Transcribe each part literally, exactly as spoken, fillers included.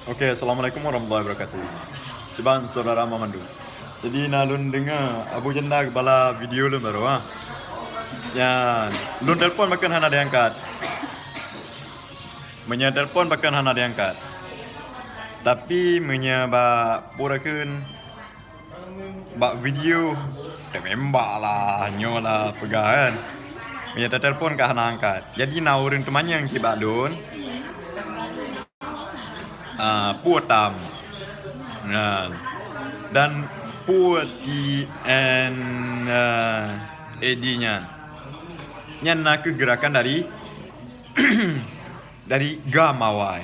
Oke, assalamualaikum warahmatullahi wabarakatuh. Siban syedara mandum. Jadi na lôn deungoe Abu Janda geubala video lôn baroe, ha. Nyan, lôn telepon pakon hana diangkat. Meunyoe telepon pakon hana diangkat. Tapi meunyoe bak pura kheun bak video, teumembak lah, nyoe lah peugah kan. Meunyoe teutelepon ka hana angkat. Jadi na ureuëng teumanyong cit bak lôn. Ah, peue tam. Nyan. Dan peue T N, ah, A D nyan. Nyan na kheueh geurakan dari dari GAM awai.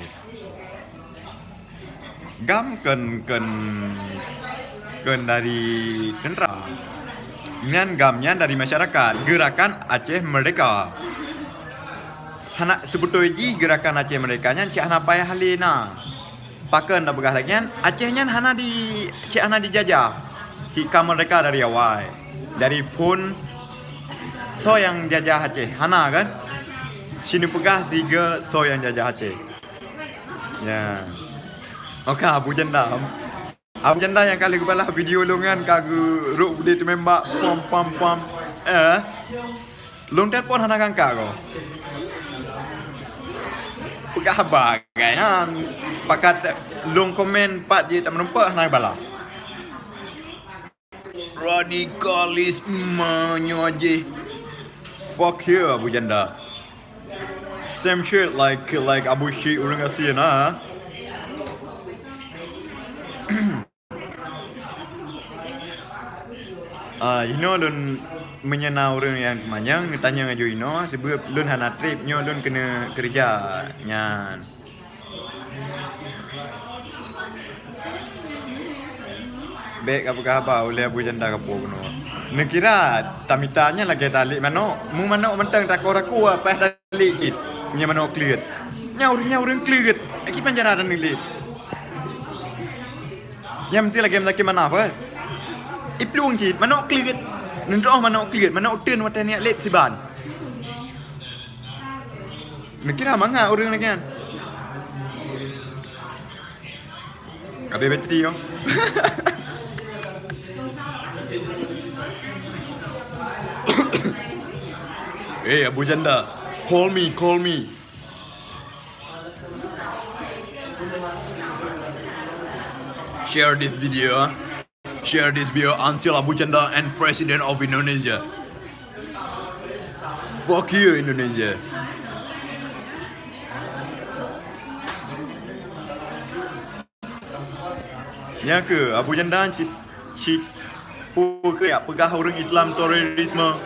GAM kon, kon, kon dari teuntra. Nyan GAM nyan dari masyarakat, Gerakan Aceh Merdeka. Hana, seubeutôi jih Gerakan Aceh Merdeka nyan cit hana payah lé na. Pakon tapeugah lagée nyan, Aceh nyan hana di, cit hana dijajah. Cit ka merdeka dari awai. Dari phon soe nyang jajah Aceh? Hana kan? Sineuk peugah sigoe soe nyang jajah Aceh. Ya. Oke, Abu Janda. Abu Janda nyang ka lheueh geubalah video lôn nyan ka geurok beudé teumembak pam pam pam. Eh. Lôn telepon hana ka angkat ko. Peugah haba gaya nyan. Pakat lôn komen pat jih tameurumpok hana balah. Radikalisme nyoe jih. Fuck you, Abu Janda. Same shit like, like Abu Syik ureuëng gasien, ha? Ah, inoe lôn meunyoe na ureuëng nyang teumanyong, neutanyong aju inoe, sebab lôn hana trép nyoe lôn keuneuk keureuja nyan. Bék ka peugah haba ulée Abu Janda kapoe bunoe. Neukira tamita nyan lagée talék manok. Mu manok mantong takor-takor, paih talék cit. Nyan manok kleuet. Nyan ureuëng, nyan ureuëng kleuet. Aki panjara dan neulét. Nyan meusti lagée meusakét manaf, eh. Iplueng cit, manok kleuet. Neudroh manok kleuet, manok teun watée niyak lét siban. Neukira mangat ureuëng lagée nyan. Habéh bateri nyoe. Eh, Abu Janda, call me, call me. Share this video, huh? Share this video until Abu Janda and President of Indonesia. Fuck you, Indonesia. Nyan keuh Abu Janda cit, cit peue keuh jak peugah ureuëng Islam terorisme.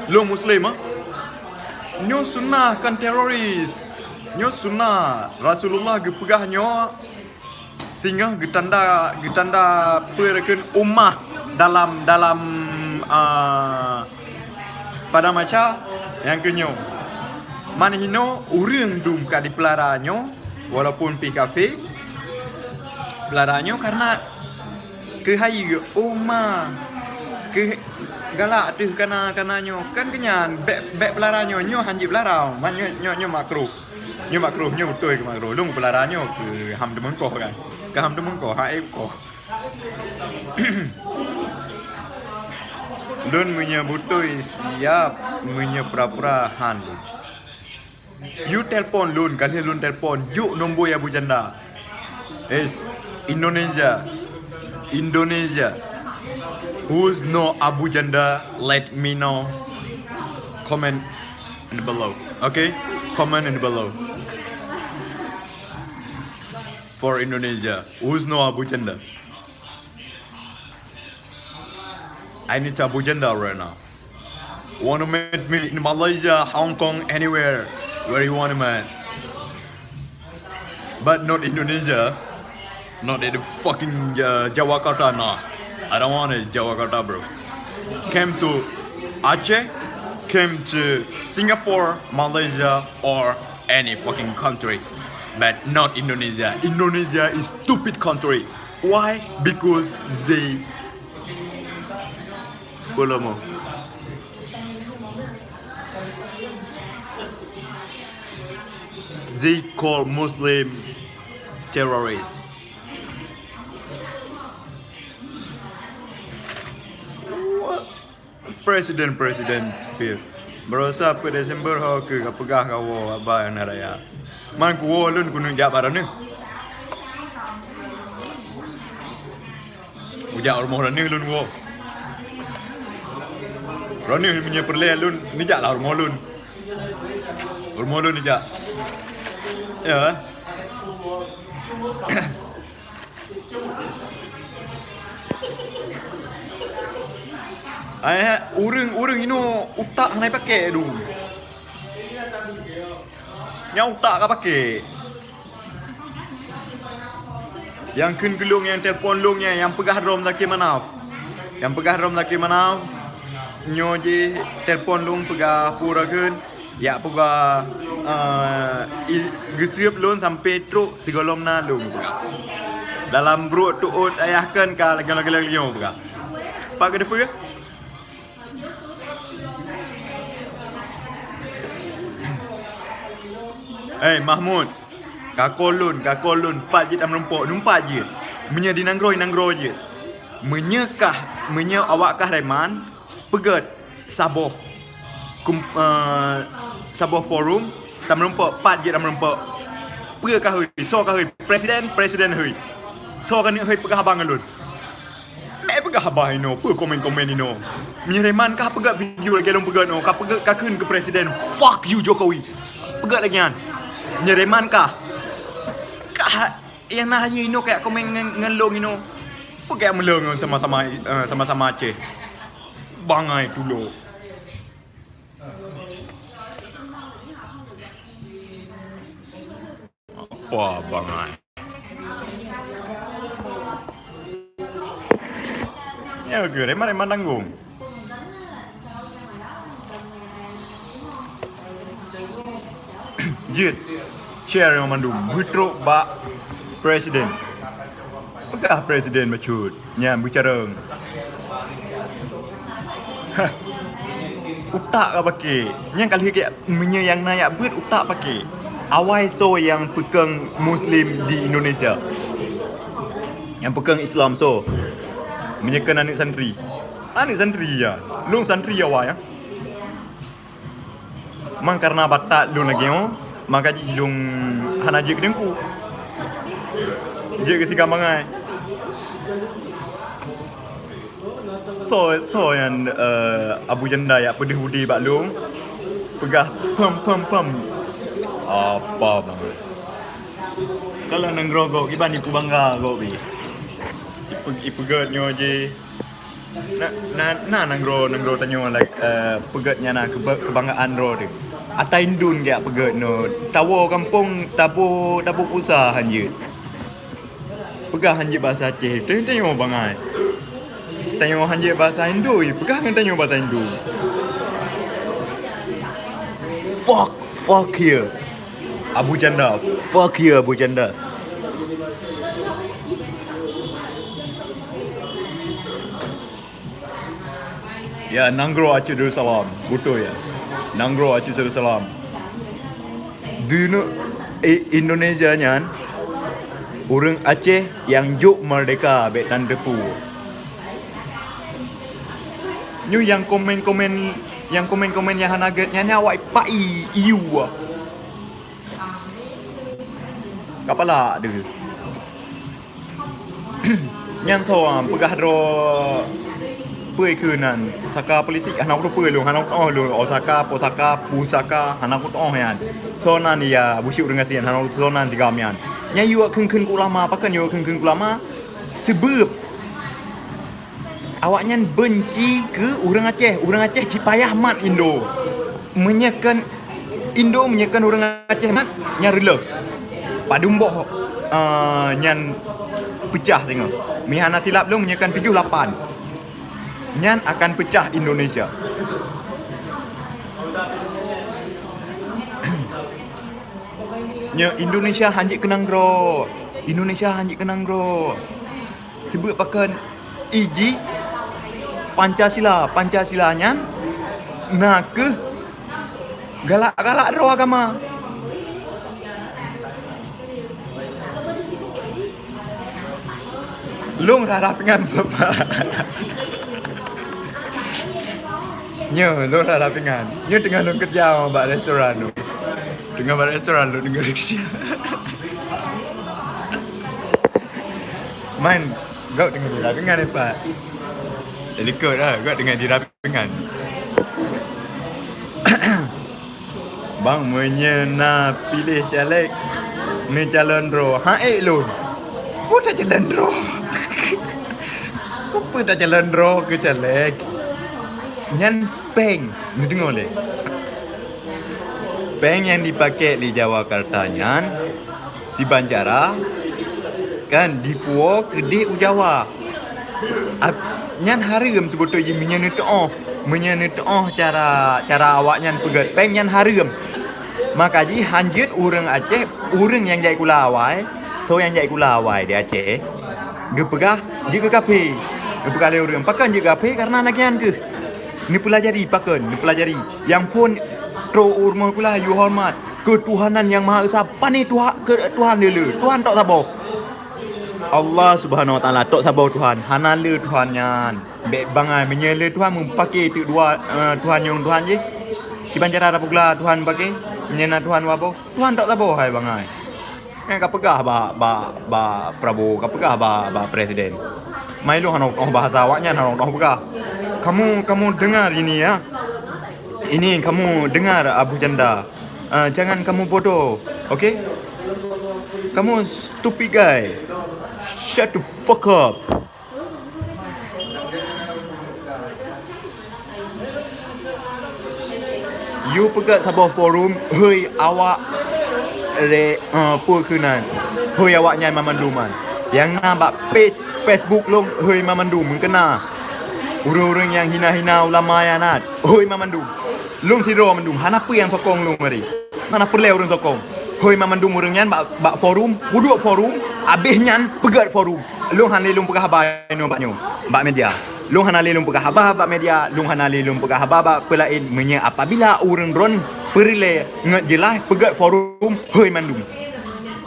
Lôn Muslim, ah. Nyoe sunnah kon teroris. Nyoe sunnah. Rasulullah geupeugah nyoe singoh geutanda, geutanda peue kheun ummah dalam, dalam, ah, padang mahsyar nyang keu nyoe. Man hinoe ureuëng dum ka dipeulara nyoe, walaupun pih kafé, peulara nyoe karena keuhai ummah, keu galak teuh kana, kana nyoe. Kan keu nyan, bék, bék peulara nyoe, nyoe han jipeulara, man nyoe, nyoe, nyoe makruh. Nyoe makruh, nyoe beutôi keu makruh. Lôn peulara nyoe keu ham teumeungkoh kan. Keu ham teumeungkoh, han ék koh. Lôn meunyoe beutôi siap, meunyoe pura-pura han lôn. You telepon lôn, ka lheueh lôn telepon, jok nombor Abu Janda. Is Indonesia. Indonesia. Who's know Abu Janda? Let me know. Comment in below. Okay? Comment in below. For Indonesia. Who's know Abu Janda? I need Abu Janda right now. Wanna meet me in Malaysia, Hong Kong, anywhere where you wanna meet. But not Indonesia. Not in the fucking, uh, Jawakarta, nah. I don't want it, Jawakarta, bro. Came to Aceh, came to Singapore, Malaysia, or any fucking country. But not Indonesia. Indonesia is stupid country. Why? Because they Peulomo. They call Muslim terrorist. Presiden-presiden pih. Baroesa peuet Desember ho keuh ka peugah ka woe haba nyang na raya. Man kuwoe lôn keuneuk jak bak droeneuh. Kujak rumoh droeneuh lôn woe. Droeneuh meunyoe peureulèe lôn, neujak lah rumoh lôn. Rumoh lôn neujak. Ya. Eh, ureueng-ureueng inoe utak hana jipakè dum. Nyang utak ka pakè. Nyang kheun keu lôn, nyang telepon lôn nyan, nyang peugah droe Zaki Manaf. Nyang peugah droe Zaki Manaf, nyoe jih telepon lôn peugah peue kheun. Jak peugah, eh, i-, geuseuep lôn sampoe trok sigohlom na lôn peugah. Dalam bruek teuôt ayah kheun ka lagèe-lagèe nyoe peugah. Pat keuneuk peue? Eh, Mahmud, ka kalon, ka kalon, pat jeuet tameurumpok, numpat jeuet. Meunyoe di nanggroe, nanggroe jeuet. Meunyoe kah, meunyoe awak kah reman, peugèt saboh kum-, eh, saboh forum, tameurumpok, pat jeuet tameurumpok. Peue ka hôi, soe ka hôi, presiden, presiden hôi. Soe ka neuk hôi peugah haba ngon lôn. Meupeugah haba inoe, peue komen-komen inoe. Meunyoe reman kah peugèt video lagèe lôn peugèt nyoe, ka peugèt, ka kheun keu presiden, "Fuck you Jokowi." Peugèt lagèe nyan. Meunyoe reman kah, kah nyang na hayeue inoe kajak komen ngon, ngon lôn inoe. Peugèt meulôn ngon sama-sama, eh, sama-sama Aceh. Bangai tulok. Apa bangai? Ya, oke, reman-reman tanggong. Jeuet, share nyang mandum, beutrok bak presiden. Peugah presiden bacut. Nyan beucarông. Hah. Utak ka pakè. Nyan ka lheueh kajak, meunyoe nyang na jak beuet utak pakè. Awai soe nyang peukong Muslim di Indonesia. Nyang peukong Islam soe? Meunyoe kon aneuk santri. Aneuk santri ya. Lôn santri awai ya. Man karena batat lôn lagèe nyoe, maka jih lôn hana jeuet keu teungku. Jeuet keu si Gam Bangai. Soe, soe nyan, eh, Abu Janda jak peudeuh budi bak lôn, peugah, "Pem, pem, pem." Apa bangai. Kalau nanggroe gob, kiban ipeubangga gob pih. Ipe-, ipeugèt nyoe jih. Na, na, na nanggroe, nanggroe tanyoe, like, eh, peugèt nyan na keuba-, keubanggaan droe teuh. Ata indon kajak peugèt nyoe. Tawoe gampông, taboh, taboh pulsa hanjeuet. Peugah hanjeuet bahasa Aceh, tanyoe, tanyoe bangai. Tanyoe hanjeuet bahasa Indo, peugah ngon tanyoe bahasa Indo. Fuck, fuck here. Abu Janda, fuck you Abu Janda. Ya, nanggroe Aceh Darussalam, beutôi ya. Nanggroe Aceh Darussalam. Do you know, i-, Indonesia nyan, ureueng Aceh nyang jok merdeka bèk tan teupeue. Nyoe nyang komen-komen, nyang komen-komen nyang hana gèt nyan, nyan awak ipak i, iyu ah. Ka palak deuh. Nyan soe peugah droe peue keunan, saka politik hana kuteupeu lôn, hana kutu'oh lôn, Osaka, Posaka, Pusaka, hana kutu'oh nyan. Soe nan ya, busyuk deungon sian, hana kuteupeu soe nan si Gam nyan. Nyan yue kheun-kheun keu ulama, pakon yue kheun-kheun keu ulama? Sebab awaknyan benci keu ureueng Aceh. Ureueng Aceh cit payah mat Indo. Meunyoe kon Indo, meunyoe kon ureueng Aceh mat, nyan reuloh. Padum boh, eh, nyan peucah singoh. Meuhana silap lôn, meunyoe kon tujoh lapan. Nyan akan peucah Indonesia. Nyoe Indonesia hanjeuet keunang droe. Indonesia hanjeuet keunang droe. Sibeuet pakon iji Pancasila. Pancasila nyan na kheueh galak-galak droe agama. Lôn rhah-rhah pingan, Bapak. Nyoe, lôn rhah-rhah pingan. Nyoe teungoh lôn keureuja bak restoran tu. Teungoh bak restoran lôn deungoe keureuja. Man, gob teungoh dirhah pingan, Pak. Likot lah, gob teungoh dirhah pingan. Bang, meunyoe na piléh caleg, neucalon droe, han ék lôn. Peue tacalon droe? Peue tacalon droe keu caleg? Nyan péng, neudeungoe lé. Péng nyang dipakék lé Jawa Karta nyan, siban cara, kan, dipuwoe keudeh u Jawa. Ap-, nyan hareuem seubeutôi jih meunyoe neuteu'oh, meunyoe neuteu'oh cara, cara awaknyan peugét péng nyan hareuem. Maka jih han jeuet ureuëng Aceh, ureuëng nyang jak sikula awai, soe nyang jak sikula awai di Aceh, geupeugah jeuet keu kafé. Geupeugah lé ureuëng, pakon jeuet keu kafé? Karena lagée nyan kheueh. Neupeulajari pakon, neupeulajari. Nyang phon trok u rumoh sikula, yue horeumat. Keutuhanan Nyang Maha Esa, pane Tuha-, keu Tuhan le-le. Tuhan tok saboh. Allah Subhanahu Wa Taala tok saboh Tuhan, hana le Tuhan nyan. Bék bangai, meunyoe le Tuhan meupaké teuk dua, eh, Tuhan nyang Tuhan jih. Kiban cara tapeugla Tuhan paké, meunyoe na Tuhan waboh, Tuhan tok saboh hai bangai. Eh, kapeugah bak, bak, bak Prabowo, kapeugah bak, bak presiden. Mai lôn hana teu'oh bahasa awaknyan, hana teu'oh peugah. Kamu, kamu dengar ini ya. Ini kamu dengar Abu Janda. Ah, jangan kamu bodoh, oke? Kamu stupid guy. Shut the fuck up. Yue peugét saboh forum, hôi awak re-, eh, peue keunan. Hôi awaknyan mamandum nyan. Nyang na bak page Facebook lôn, hôi mamandum, meukeuna. Ureuëng-ureuëng nyang hina-hina ulama nyan, hôi mamandum. Lôn sidroe mandum, hana peue nyang sokong lôn hari. Hana peureulée ureuëng sokong. Hôi mamandum ureuëng nyan bak, bak forum, peuduek forum, abéh nyan peugét forum. Lôn hana lé lôn peugah haba inoe bak nyoe, bak media. Lôn hana lé lôn peugah haba bak media, lôn hana lé lôn peugah haba bak peulaén. Meunyoe apabila ureuëng droeneueh peureulée ngon jeulaih peugét forum, hôi mandum.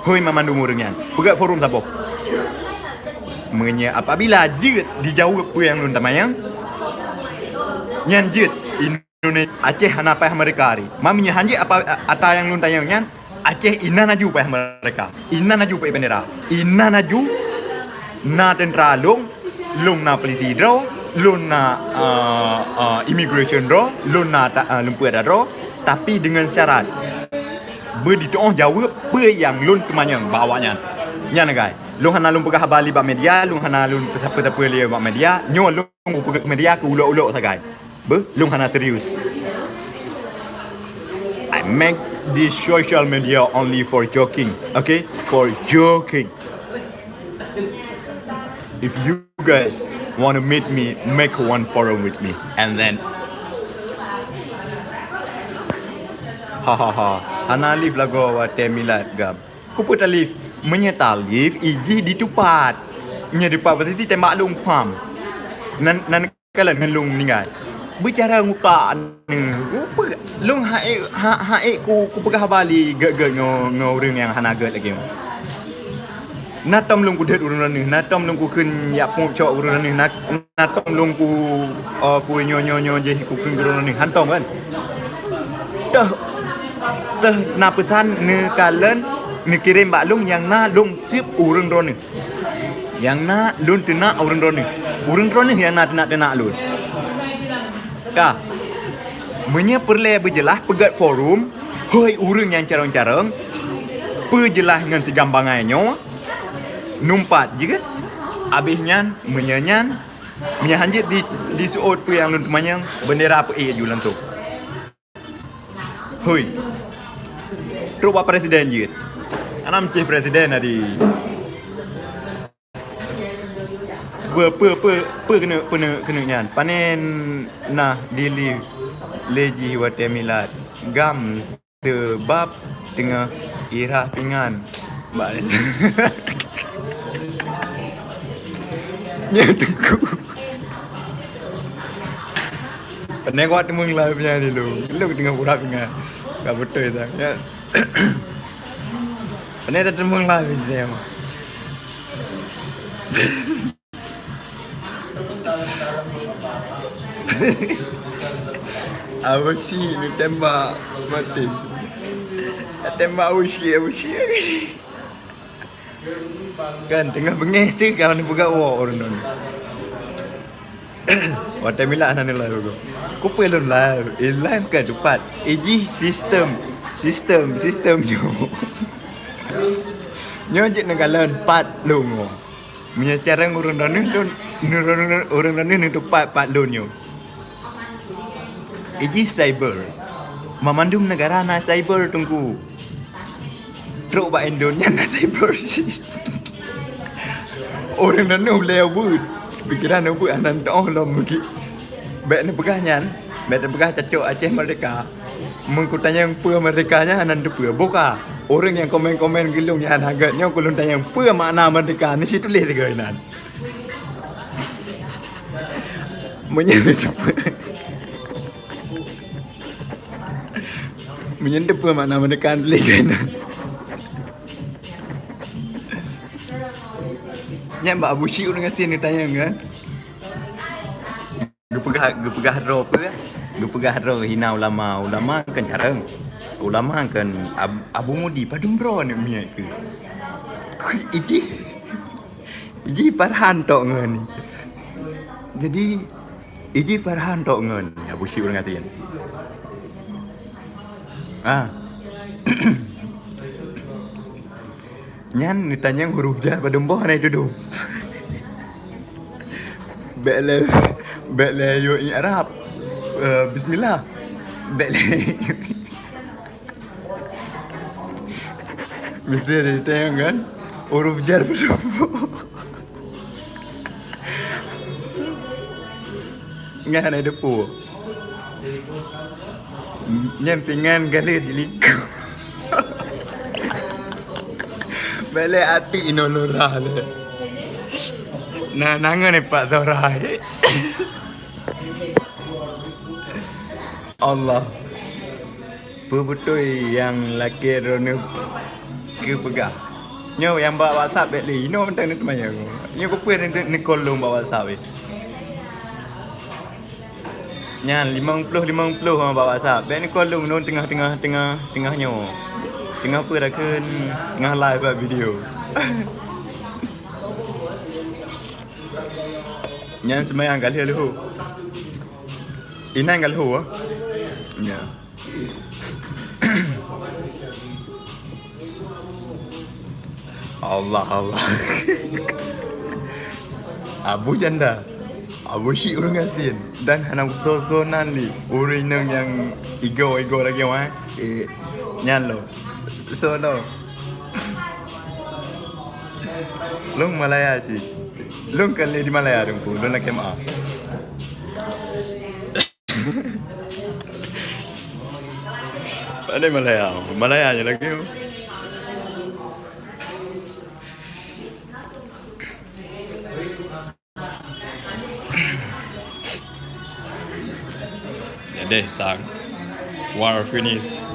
Hôi mamandum ureuëng nyan, peugét forum saboh. Meunyoe apabila jeuet dijaweueb peue nyang lôn tamanyong, nyan jeuet. Indonesia, Aceh hana payah meureuka hari. Ma meunyoe han jeuet apa, ata nyang lôn tanyong nyan, Aceh inan aju payah meureuka. Inan aju payah bendera. Inan aju na tentara lôn, lôn na polisi droe, lôn na, eh, eh, immigration droe, lôn na ta-, eh, lumpur adat droe, tapi deungon syarat beuditeu'oh jaweueb peue nyang lôn teumanyong bak awaknyan. Nyan, guys. Lôn hana lôn peugah haba li bak media, lôn hana lôn peusapa-sapa li bak media. Nyoe lôn peugah media keu ulok-ulok sagai. Beuh, lôn hana serius. I make this social media only for joking, okay? For joking. If you guys want to meet me, make one forum with me, and then ha ha ha. Hana live lagoe watée milad gam. Kupeue talive? Meunyoe talive, ijih ditupat. Nyoe ditupat posisi tembak lôn pam. Nan, nan kalon ngon lôn meuninggai. Beucara ngutak neuh. Kupeue lôn ha ék, ha, ha ék ku, kupeugah haba li gét-gét ngon, ngon ureuëng nyang hana gét lagée nyoe. Na tom lôn kudeuet ureuëng droeneueh, na tom lôn kukheun jak peucok ureuëng droeneueh, na, na tom lôn ku, eh, ku nyoe, nyoe, nyoe jih kukheun keu ureuëng droeneueh, hantom kan? Teuh, teuh na peusan neukalon, neukirém bak lôn nyang na lôn seueb ureuëng droeneueh. Nyang na lôn teunak ureuëng droeneueh. Ureuëng droeneueh nyang na teunak-teunak lôn. Ka. Meunyoe peureulée beujeulaih peugét forum, hôi ureuëng nyang carông-carông, peujeulaih ngon sigam bangai nyoe, numpat jeuet. Abéh nyan, meunyoe nyan, meunyoe han jeuet di, diseuôt peue nyang lôn teumanyong, bendera peuék aju langsông. Hôi. Trok bak presiden jeuet. Hana meucéh presiden tadi. Peue, peue, peue, peue keuneuk, peue keuneuk nyan? Pane na di live lé jih watée milad gam seubab teungoh irhah pingan. Bak nyan teungku. Pane kuat teumeulang live nyan di lôn. Lôn teungoh irhah pingan. Ka beutôi that. Pane dah teumeulang live nyan. Abusyik neutembak maté. Tembak Abusyik, Abusyik. Kan teungoh beungéh teuh ka neupeugah woe ureueng nyoe. Watèe milah hana live aku. Kupeue lôn live? Eh, live ka teupat. Eh, jih sistem, sistem, sistem nyoe. Nyoe jeuet neukalon pat lôn. Meunyoe carông ureueng droeneuh lôn, ureueng droeneuh neuteupat pat lôn nyoe. Iji cyber. Mamandum neugara na cyber, Teungku. Trok bak Indo nyan na cyber. Ureueng droeneuh lé ubeuet. Pikiran ubeuet hana teuoh lom meugi. Bèk neupeugah nyan, bèk neupeugah cacok Aceh merdeka. Meunyoe kutanyong peue merdeka nyan hana teupeue. Boh ka, ureueng nyang komen-komen geulong nyan hana gèt nyoe keu lôn tanyong peue makna merdeka, neusi tuléh sigoe inan. Meunyoe teupeue, meunyoe teupeue makna merdeka tuléh sigoe inan. Nyan bak Abusyik ureueng gasien neutanyong kan. Geupeugah, geupeugah droe peue? Geupeugah droe hina ulama. Ulama kan carông. Ulama kan Ab-, Abu Mudi, padum droe aneuk miet keuh. Iji, iji Farhan tok ngon. Jadi, iji Farhan tok ngon Abusyik ureueng gasien. Ah. Nyan neutanyong huruf jar padum boh hana jitudong. Bèk lé, bèk lé yue i'rab. Eh, bismillah. Bèk lé. Mesti neutanyong kan? Huruf jar padum boh. Nyan hana teupeue. Nyan pingan galeh di likot. Bèk lé até inoe lurah lé. Nah, nangon ipak Zora. Allah. Peue beutôi nyang lakèe droeneuh keupeugah? Nyoe nyang bak WhatsApp bèk lé, inoe mantong neuteumanyong. Nyoe keupeue neu-, neukol lôn bak WhatsApp, eh? Nyan limong ploh, limong ploh bak WhatsApp. Bèk neukol lôn, lôn teungoh, teungoh, teungoh, teungoh nyoe. Teungoh peue takheun, teungoh live bak video. Nyan seumayang ka lheueh leuhô. Inan ka leuhô, ah? Ya. Allah, Allah. Abu janda. Abusyik ureueng gasien. Dan hana soe-soe nan lé. Ureueng inong nyang igoe-igoe lagèe nyan, eh. Eh, nyan lom. Soe lom. Lôn Malaya cit. Lôn ka lé di Malaya, Teungku. Lôn lakèe meu'ah. Pandai Malaya. Malaya je lagi. Jadi, sang. War finish.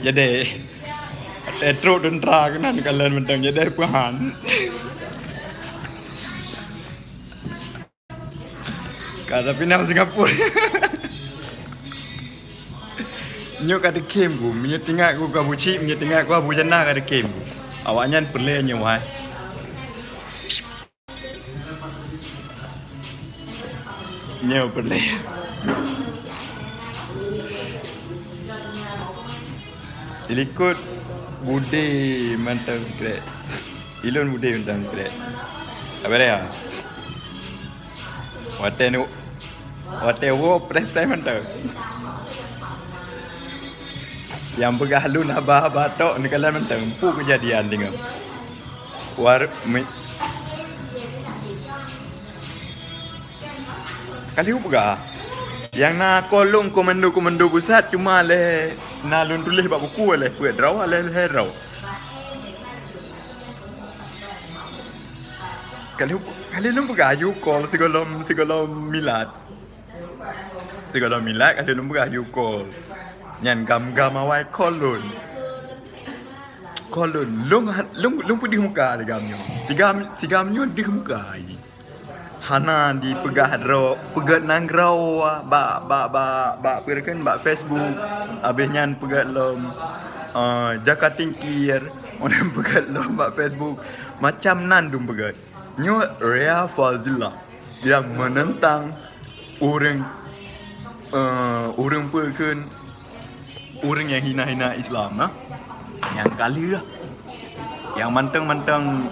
Jadi, watèe trok teuntra keunan kalon mantong. Jadi, peuhan. Ka tapinah Singapura. Nyoe ka teukhém ku, meunyoe teuingat ku ka bucik, meunyoe teuingat ku Abu Jannah ka teukhém ku. Awaknyan peureulèe nyoe hai. Nyoe peureulèe. Dilikot budé mantong krek. Ilôn budé mantong krek. Apa dia? Watèe nu, watèe woe preh-preh mantong. Nyang peugah lôn haba-haba tok neukalon mantong. Peue keujadian deungoe? War-, mi-, ka lheueh peugah. Nyang na kolong komando-komando pusat cuma lé na lôn tuléh bak buku lé peuet droe, lé lhèe droe. Ka lheueh, ka lheueh lôn peugah aju kol sigohlom, sigohlom milat. Sigohlom milat ka lheueh lôn peugah aju kol. Nyan gam-gam awai kol lôn. Kol lôn, lôn, lôn, lôn peudeuh muka sigam nyoe. Sigam, sigam nyoe deuh muka ai. Hana dipeugah droe, peugét nanggroe bak, bak, bak, bak peue kheun, bak Facebook. Abéh nyan peugét lom, eh, Jaka Tingkir, ureuëng peugét lom bak Facebook. Macam nan dum peugét. Nyoe Ria Fazila nyang menentang ureuëng, eh, ureuëng peue kheun, ureuëng nyang hina-hina Islam, nah. Nyang ka lheueh, nyang mantong-mantong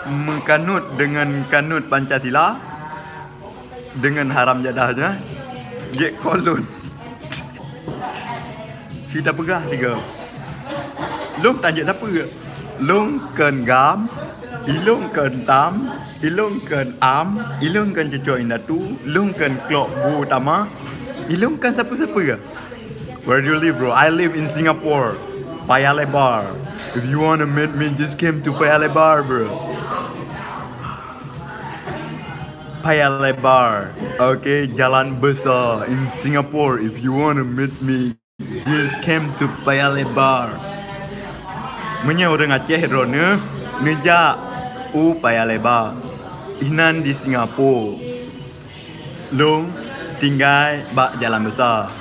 meukanut deungon kanut Pancasila, deungon haram jadahnya, jeuet kolon. Kita peugah tiga. Lôn tan jeuet sapeue. Lôn kheun GAM, ilôn kheun TAM, ilôn kheun am, ilôn kheun cucok indatu, ilôn kheun klok bu tama, ilôn kheun sapeue-sapeue. Where do you live, bro? I live in Singapore, Paya Lebar. If you wanna meet me, just came to Paya Lebar, bro. Paya Lebar, okay, jalan besar in Singapore. If you wanna meet me, just came to Paya Lebar. Meunyoe ureuëng Aceh droeneuh neujak u Paya Lebar, inan di Singapore. Lôn tinggai bak jalan besar.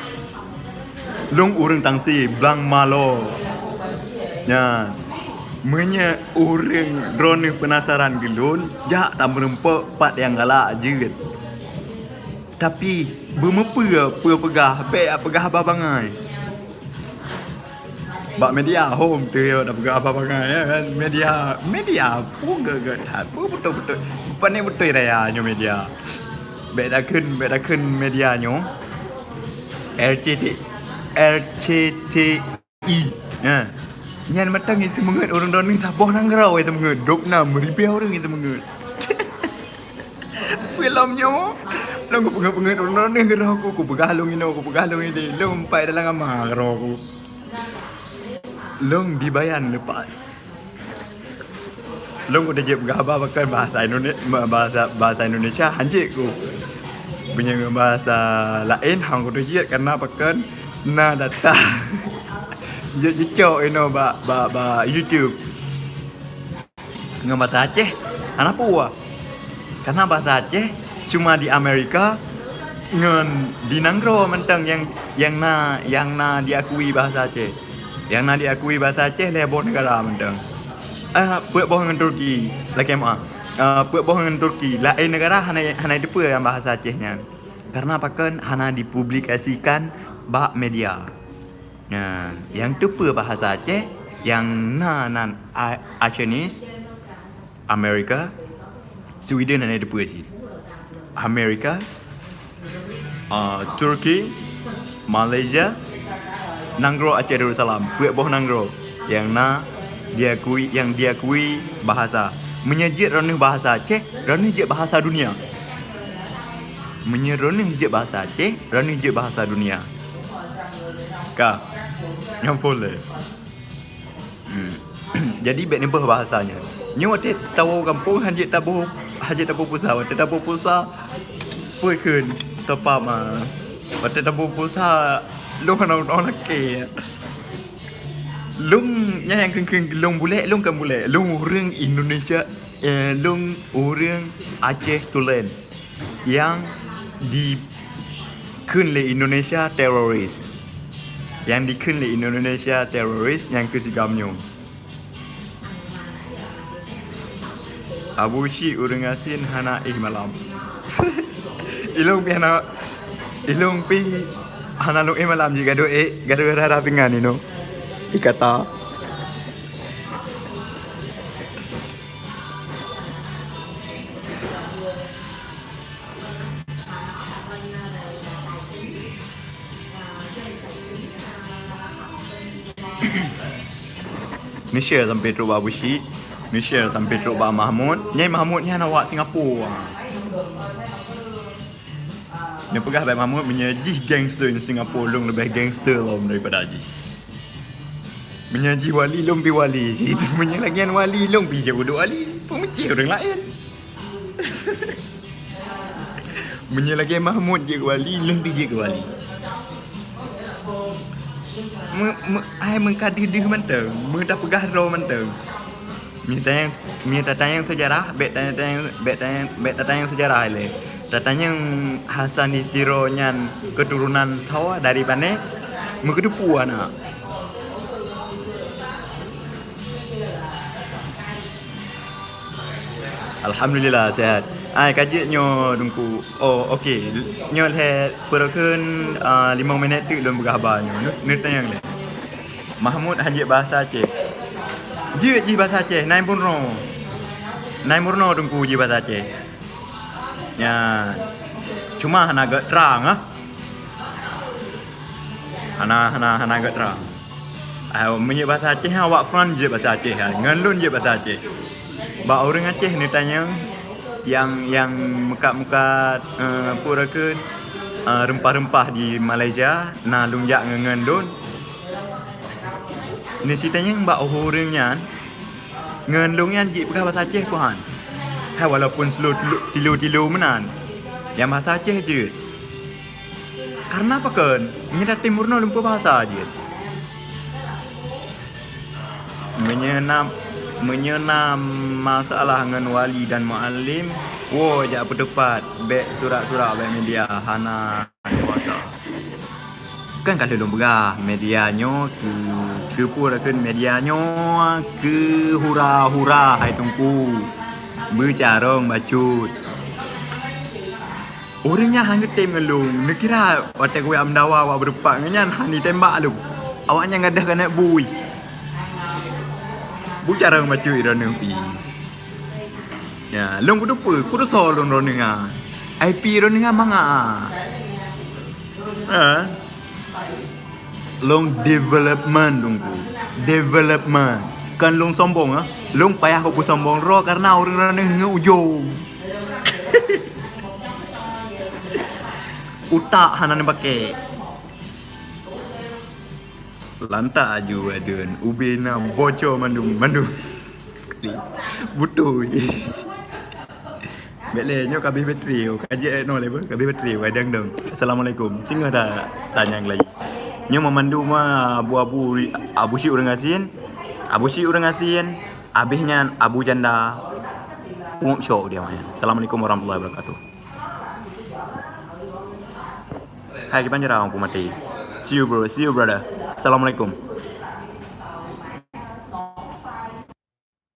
Lôn ureuëng Tangsi, Blang Malo. Nyan, meunyoe ureuëng droeneuh peunasaran keu lôn, jak tameurumpok pat nyang galak jeuet. Tapi, beumeupeue peue peugah, bék peugah haba bangai. Bak media hom teuh yo, dak peugah haba bangai, ya kan? Media, media peue gét-gét that, peue beutôi-beutôi. Pane beutôi raya nyoe media. Bék takheun, bék takheun media nyoe R C T, R C T I. Ha. Nyan mantong nyang seumeungeut ureuëng droeneuh saboh nanggroe nyang seumeungeut, dub nam ribée ureuëng nyang seumeungeut. Peue lom nyoe? Lôn kupeungeut-peungeut ureuëng droeneuh keudroe ku, kupeugah lôn inoe, kupeugah lôn idéh, lôn pai dalam kama keudroe ku. Lôn dibayan lepas. Lôn kuteujeuet peugah haba pakon bahasa Indone-, bahasa, bahasa Indonesia hanjeuet ku. Meunyoe bahasa laén han kuteujeuet karena pakon na data jeuet jicok inoe bak, bak, bak YouTube. Ngon bahasa Aceh hana peue. Karena bahasa Aceh cuma di Amerika ngon di nanggroe mantong nyang, nyang na, nyang na diakui bahasa Aceh. Nyang na diakui bahasa Aceh lé boh negara mantong. Ah, peuet boh ngon Turki, lakée meu'ah. Ah, peuet boh ngon Turki, laén negara hana, hana teupeue nyang bahasa Aceh nyan. Karena pakon hana dipublikasikan bak media. Nah, nyang teupeue bahasa Aceh, nyang na nan A-, Acehese, Amerika, Sweden hana teupeue cit. Amerika, ah, Turki, Malaysia, nanggroe Aceh Darussalam, peuet boh nanggroe nyang na diakui, nyang diakui bahasa. Meunyoe jeuet droeneuh bahasa Aceh, droeneuh jeuet bahasa dunia. Meunyoe droeneuh jeuet bahasa Aceh, droeneuh jeuet bahasa dunia. Ka. Nyang phôn lé. Hmm. Jadi, bék neubeuh bahasa nyan. Nyoe watée tawoe gampông, hanjeuet taboh, hanjeuet taboh pulsa. Watée taboh pulsa, peue kheun, top up ma. Watée taboh pulsa, lôn hana, hana lakée. Lôn nyan nyang kheun-kheun lôn bulèe, lôn kon bulèe. Lôn ureuëng Indonesia, eh, lôn ureuëng Aceh tulen. Nyang dikheun lé Indonesia teroris. Nyang dikheun lé Indonesia teroris nyang keu sigam nyoe. Abu Syik ureuëng gasien hana éh malam. Ilôn pih hana, ilôn pih hana lôn éh malam jih gadoh éh, gadoh rara pingan inoe. Ikata. Neushare sampoe trok bak Abu Syik, neushare sampoe trok bak Mahmud. Nyai Mahmud nyan awak Singapura. Neupeugah bak Mahmud, meunyoe jih gangster di Singapura, lôn leubeh gangster lom daripada jih. Meunyoe jih wali, lôn pih wali. Meunyoe lagèe nyan wali, lôn pih jeuet udép wali. Peumeucéh ureuëng laén. Meunyoe lagèe Mahmud jeuet keu wali, lôn pih jeuet keu wali. Me-, me-, ai meuka deuh-deuh mantong, meuta peugah droe mantong. Mita nyang, mita tanyong sejarah, bèk tanyong, bèk tanyong, bèk tatanyong sejarah ilèe. Tatanyong Hasan di Tiro nyan keturunan Thawa dari pané, meukeudeupu aneuk. Alhamdulillah, sehat. Ai, ka jeuet nyoe Teungku. Oh, oke. Nyoe lhèe peureukeun, ah, limong minèt teuk lôn peugah haba nyoe. Neutanyong lé. Mahmud han jeuet bahasa Aceh. Jeuet jih bahasa Aceh, nai meurunoe. Nai meurunoe Teungku jih bahasa Aceh. Nyan. Cuma hana gèt trang, ah. Hana, hana, hana gèt trang. Ah, meunyoe bahasa Aceh, awak France jeuet bahasa Aceh, ah. Ngon lôn jeuet bahasa Aceh. Bak ureueng Aceh neutanyong nyang, nyang meukat-meukat, eh, peue kheun, eh, reumpah-reumpah di Malaysia, na lôn jak ngon, ngon lôn. Neusitanyong bak ureueng nyan, ngon lôn nyan jipeugah bahasa Aceh keuhan. Hai walaupun slow tilu-tilu meunan, nyang bahasa Aceh jeuet. Karena pakon? Nyan até meurunoe lôn peubahasa jeuet. Meunyoe na, meunyoe na masalah ngon wali dan muallim, woe jak peuteupat, bèk surak-surak, bèk media, hana dewasa. Kan ka lheueh lôn peugah, media nyoe keu, keu peue kheun media nyoe keu hura-hura hai Teungku. Beucarông bacut. Ureueng nyan han geutem ngon lôn, neukira watèe kuwak meudawa wak beureupak ngon nyan han jitembak lôn. Awaknyan gadôh keuneuk bui. Beucarông bacut droeneuh pih. Ya, lôn kuteupeu, kutusoe lôn droeneuh nyan. I P droeneuh nyan mangat. Ha? Lôn development Teungku. Development. Kon lôn sombong, ah. Lôn payah kupeusombong droe karena ureueng droeneuh ngon ujong. Utak hana neupakè. Lantak aju adeun, ubé na bocor mandum, mandum. Beutôi. Bèk lé, nyoe ka habéh bateri, ka jeuet noe lé beuh, ka habéh bateri, ka dang dong. Assalamualaikum. Singoh dah tanyong lagi. Nyoe meumandum ma abu-abu, abu syik ureueng gasien, abu syik ureueng gasien, habéh nyan abu janda. Pungob syok dia mah. Assalamualaikum warahmatullahi wabarakatuh. Hai, kiban cara aku mati. See you, bro. See you, brother. Assalamualaikum.